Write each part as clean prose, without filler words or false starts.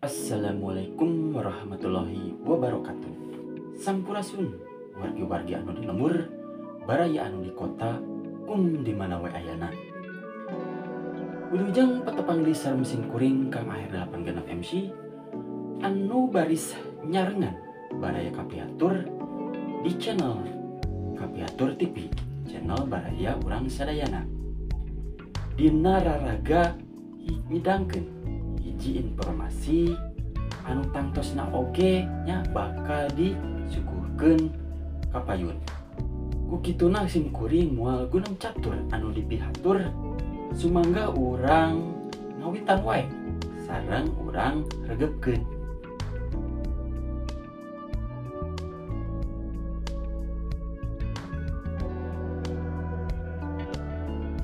Assalamualaikum warahmatullahi wabarakatuh. Sampurasun wargi-wargi anu di lembur, baraya anu di kota, kum di mana we ayana. Wilujeng patepang di sareng sim kuring Kang Akhir 8 genep MC anu baris nyarengan baraya kapiatur di channel Kapiatur TV, channel baraya urang sadayana. Dina raraga midangkeun hiji informasi anu tangtosna oge nya bakal disuguhkeun kapayun. Ku kituna sim kuring moal gunung catur anu dipihatur, sumangga urang ngawitan wae sareng urang regepkeun.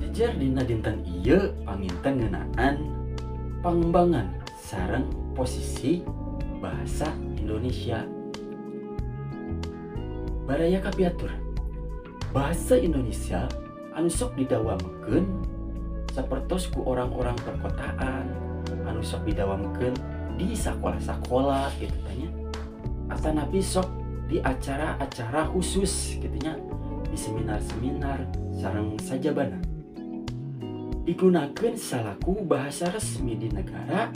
Jejer dina dinten ieu panginten ngeunaan pangembangan sareng posisi bahasa Indonesia. Baraya kapiatur, bahasa Indonesia anu sok didawamkeun sapertos ku orang-orang perkotaan, anu sok didawamkeun di sakola-sakola gitu tanya, atanapi sok di acara-acara khusus gitu nya, di seminar-seminar sareng sajabana. Digunakan salaku bahasa resmi di negara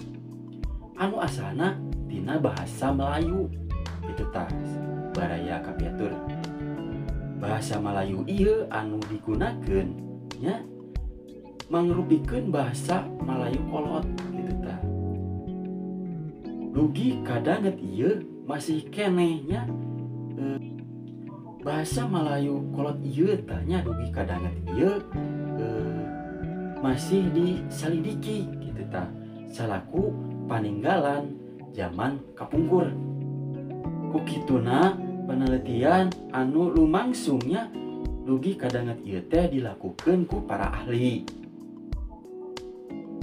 anu asalna tina bahasa Melayu itu tas baraya kapiatur. Bahasa Melayu ieu anu digunakeun nya mangrupikeun bahasa Melayu kolot gitu tah. Dugi kadanget ieu masih keneh nya bahasa Melayu kolot ieu tah nya dugi kadanget ieu masih disalidiki gitu tah salaku paninggalan zaman kapungkur. Ku kituna penelitian anu lumangsungnya dugi kadanget ieu teh dilakukeun ku para ahli,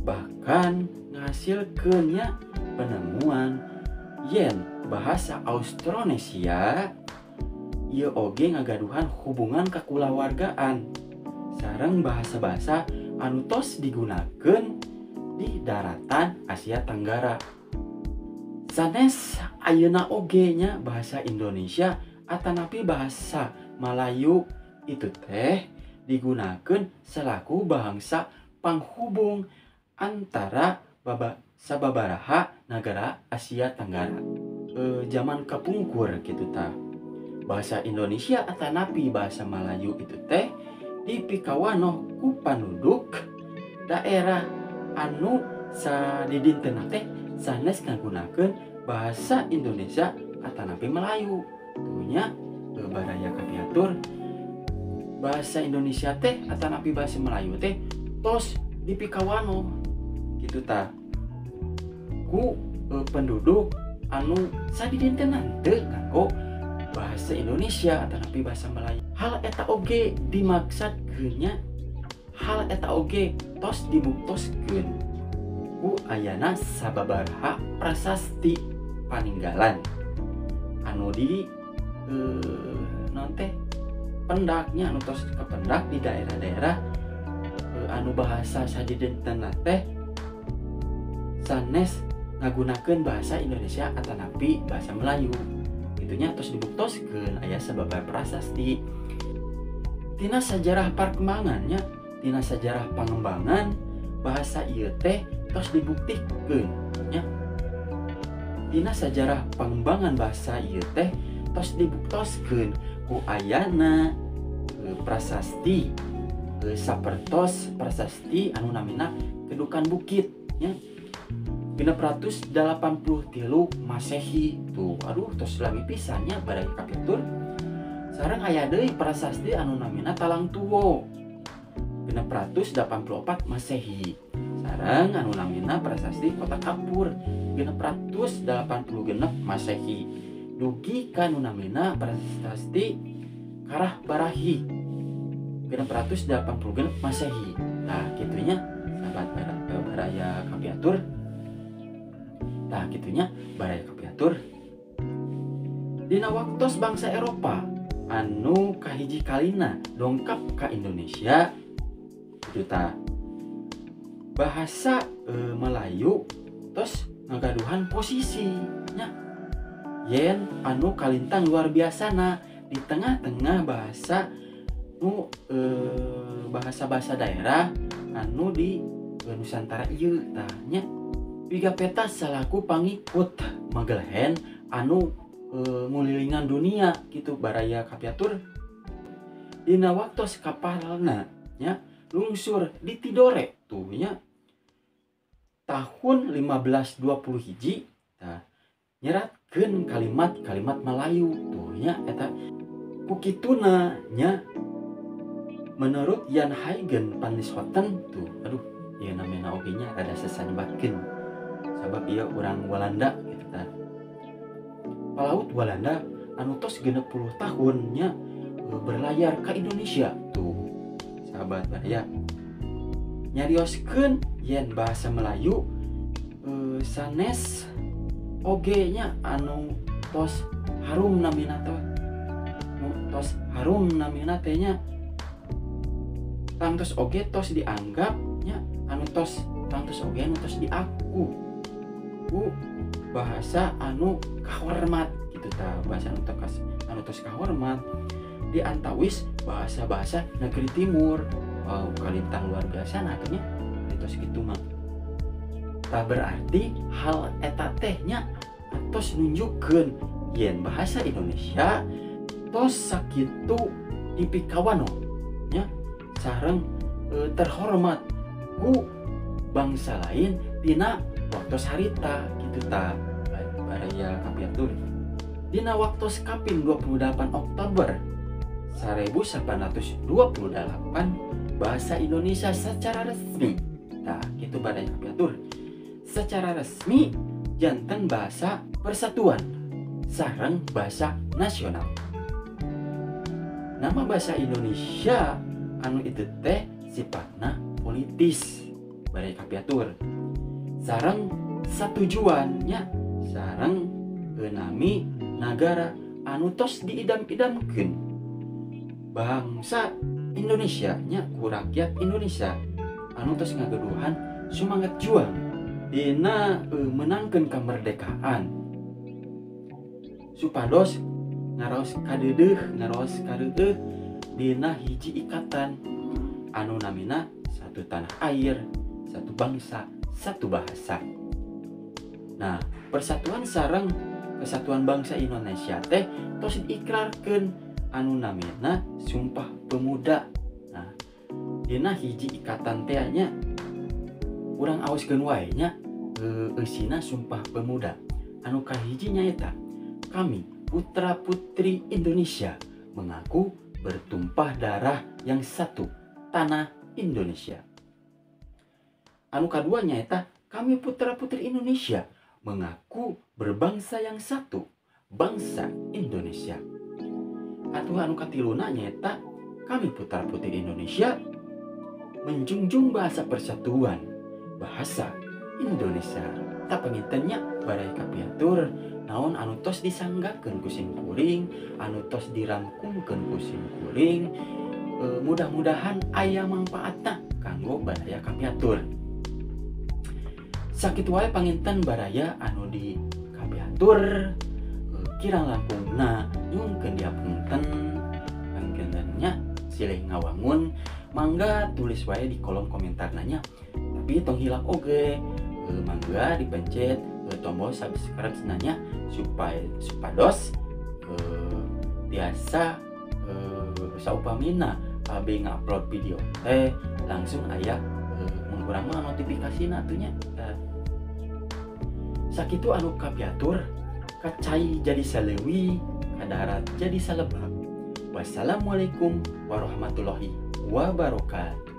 bahkan ngahasilkeun nya penemuan yen bahasa Austronesia ieu oge ngagaduhan hubungan kakulawargaan sareng bahasa-bahasa anu tos digunakeun di daratan Asia Tenggara. Sanes ayeuna oge nya bahasa Indonesia atanapi bahasa Melayu itu teh digunakeun selaku bahasa panghubung antara sababaraha nagara Asia Tenggara. Zaman kapungkur gitu tah. Bahasa Indonesia atanapi bahasa Melayu itu teh dipikawanoh ku panduduk daerah anu sadidintenna teh sanes ngagunakeun bahasa Indonesia atanapi Melayu. Tuh nya baraya kapiatur, bahasa Indonesia teh atanapi bahasa Melayu teh tos dipikawanoh gitu tah ku penduduk anu sadidintenna teu nganggo bahasa Indonesia atanapi bahasa Melayu. Hal eta oge dimaksudkeun nya, hal eta oge tos dibuktoskeun ku ayana sababaraha prasasti paninggalan anu di non teh pendaknya anu tos kependak di daerah-daerah anu bahasa sadidintenna teh sanes ngagunakeun bahasa Indonesia atanapi bahasa Melayu. Itunya tos dibuktoskeun aya sababaraha prasasti. Tina sejarah perkembangannya, tina sejarah pengembangan bahasa ieu teh tos dibuktikeun nya. Tina sejarah pengembangan bahasa ieu teh tos dibuktoskeun ku ayana prasasti sapertos prasasti anu namina Kedukan Bukit nya 683 Masehi tuh. Aduh tos lami pisan nya baraya kapiatur. Sareng aya deui prasasti anu namina Talang Tuo 684 Masehi. Sareng anu namina prasasti Kota Kapur 686 Masehi. Dugi ka anu namina prasasti Karah Barahi 686 Masehi. Nah kitunya sahabat baraya kapiatur. Nah kitunya baraya kapiatur. Dina waktos bangsa Eropa anu kahiji kalina dongkap ka Indonesia itu ta bahasa Melayu tos ngagaduhan posisi nya yen anu kalintang luar biasana di tengah-tengah bahasa nu bahasa-bahasa daerah anu di Nusantara ieu tah nya. Pigapeta salaku pangikut Magellan anu ngulilingan dunia gitu baraya kapiatur dina waktos kapalna nya lungsur di Tidore tuh nya tahun 1520 hiji tah nyeratkeun kalimat-kalimat Melayu tuh nya eta ku kituna nya. Menurut Jan Huygen van Linschoten tuh, aduh ieu namina oge nya rada sesah nyebatkeun sabab ieu urang Walanda gitu tah. Palaut Walanda anu tos 60 tahun nya berlayar ke Indonesia tuh sahabat baraya nyarioskeun yen bahasa Melayu sanes oge nya anu tos harum namina teh, tos harum namina teh nya tangtos oge tos dianggap nya anu tos tangtos oge anu tos diaku ku bahasa anu kahormat gitu ta, bahasa anu tos anu tos kahormat di antawis bahasa-bahasa negeri timur. Wow, kalintang luar biasa nah atuh nya tos kitu mah. Tah berarti hal eta teh nya atos nunjukkeun yen bahasa Indonesia tos sakitu dipikawano nya sareng terhormat ku bangsa lain dina waktos harita gitu ta baraya kapiatur. Dina waktos kaping 28 Oktober 1828 bahasa Indonesia secara resmi tah gitu baraya kapiatur secara resmi janten bahasa persatuan sareng bahasa nasional. Nama bahasa Indonesia anu itu teh sifatna politis baraya kapiatur sareng satujuannya sareng nami nagara anu tos diidam-idamkeun bangsa Indonesia nya ku rakyat Indonesia anu tos ngagaduhan semangat juang dina menangkeun kemerdekaan supados ngaraos kadeudeuh ngaraos kareueuh dina hiji ikatan anu namina satu tanah air, satu bangsa, satu bahasa. Nah, persatuan sareng kesatuan bangsa Indonesia teh tos diikrarkeun anu namina Sumpah Pemuda. Nah, dina hiji ikatan teh nya urang aoskeun wae nya eusina Sumpah Pemuda. Anu kahiji nyaeta kami putra-putri Indonesia mengaku bertumpah darah yang satu, tanah Indonesia. Anu kadua nyaeta kami putra-putri Indonesia mengaku berbangsa yang satu, bangsa Indonesia. Atuh anu katiluna nyaeta kami putra-putri Indonesia menjunjung bahasa persatuan, bahasa Indonesia. Tak panginten nya baraya kapiatur naon anu tos disanggakeun ku sim kuring, anu tos dirangkumkeun ku sim kuring, mudah-mudahan aya mangpaatna kanggo baraya kapiatur. Sakitu wae panginten baraya anu di kapiatur, kirang langkungna nyungkeun diapunten panginten nya silih ngawangun mangga tulis wae di kolom komentar nanya. Tapi tong hilap oge mangga dipencet tombol subscribe nanya supaya supados biasa saupamina abi ngupload video teh langsung aya mengkurang mah notifikasi atuh nya. Sakitu anu kapiatur kacai jadi salewi kadarat jadi salebak. Wassalamualaikum warahmatullahi wabarakatuh.